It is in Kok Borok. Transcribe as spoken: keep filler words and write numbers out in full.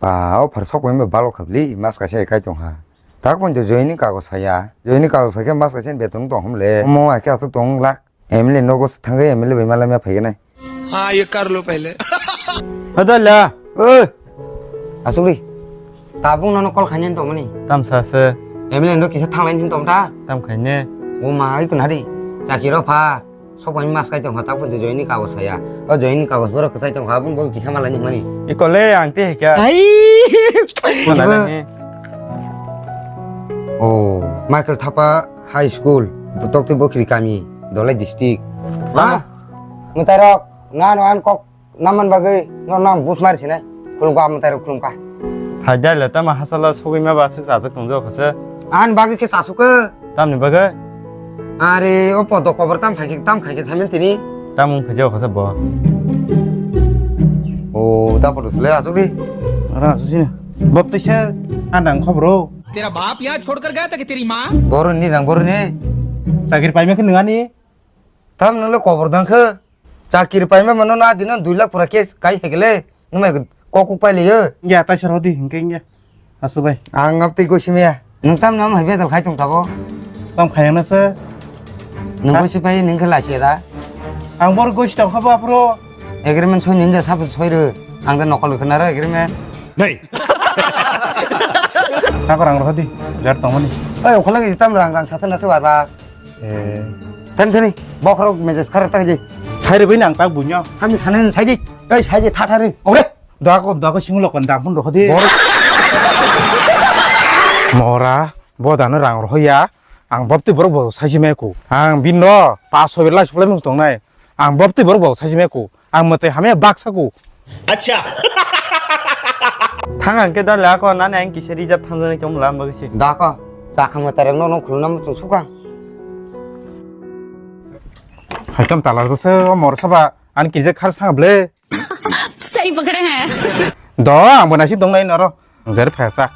Ba, o phar sok bai balo khabli, mas kaisa kai tong ha. Tak pon to join ni kagos phaiya. Join ni kagos phaikhe mas kaisa beton tong hom le. Mo aike asuk tong lak. M L A nogo thangwi M L A bai mala me phaikhe nai. हाँ, ये कर लो पहले। Hoda la. Oi. Asuk ri. Tabung nono call khainani tongmani. Tam sa se. M L A no kisa thanglaini tong ta. Tam khaine. O ma ai kun hari. Chakiro pha. Sok bai mas kai tong kha, tak pon join ni kagos phaiya. O join ni kagos borok kwchai tong kha, aboni bo kisa malai ni mani. Ikole ang te hekya. Ai. Mana Ibo- nani? Oh, Michael Thapa High School, Butok te Bokhiri kami, Dholai district. Ha? Mutarok, ngan an kok Naman bagwi no nang bus mari sinai. Khulumkha, amon tairok khulumkha. Phaidai le tama hasala sogwi ma ba aswk chasuk tongjago khe se. An bagwi khe chasuk khe. Tamni bagwi? Are o podo kobor tam khai khe, tam khai khe thaimani tini. Tam wng khe jago khe se bo. O da podo sle asuk di. Ara asuk sini. Bob tisa andang khobro. तेरा बाप यहाँ छोड़कर गया था कि तेरी माँ? Boroni nang boroni. Chakri paima khe nungani. Tam nang le kobor dang khe. Chakiri paima mano na dino dui lakh pura cash kai hegele. Nwng mai kok kok pai liyo. Ingya tai sar hodi hingke ingya. Asu bai. Ang ngap tei gosi meya. Nwng tam nam hai bedal khai tong tabo. Tam khayang na se. Nwng Ha? Gosi pai nwng khe lasiya da. Ang bor gosi tong khabo apro. Agreement soi ninja sabu soi ro. Ang da nokol khna ro agreement. Nei. Tako rang rohodi. Jar tongmani. Oi okhola ki tam rang rang sasa na se bar bar. Eh. Thani thani, bokhorok message kharok ta je. Sai rwbwi nang tak buino. Sami sanen sai di. Ei sai di thathari. Ore. Dako dako singlo kon dang phun rokho di. Bor- Mora, bo dano rang rohoya. Ang bopti borok bo saisi meku. Ang binro pa sobe lai suplai mung tongnai. Ang bopti borok bo saisi meku. Ang mwtai hamya baksa ku. Acha. Thang ang ke dale ako nani ang kisa reserve thangjani tong mula ang bagwi se. Dako, chakha mwtai rok no no khulna muchung sukang. Haikam talar jase o mor saba an kisa khar sang ble. सही पकड़े हैं। Do ang bo naisi tong nai noro. Ang jari phasa.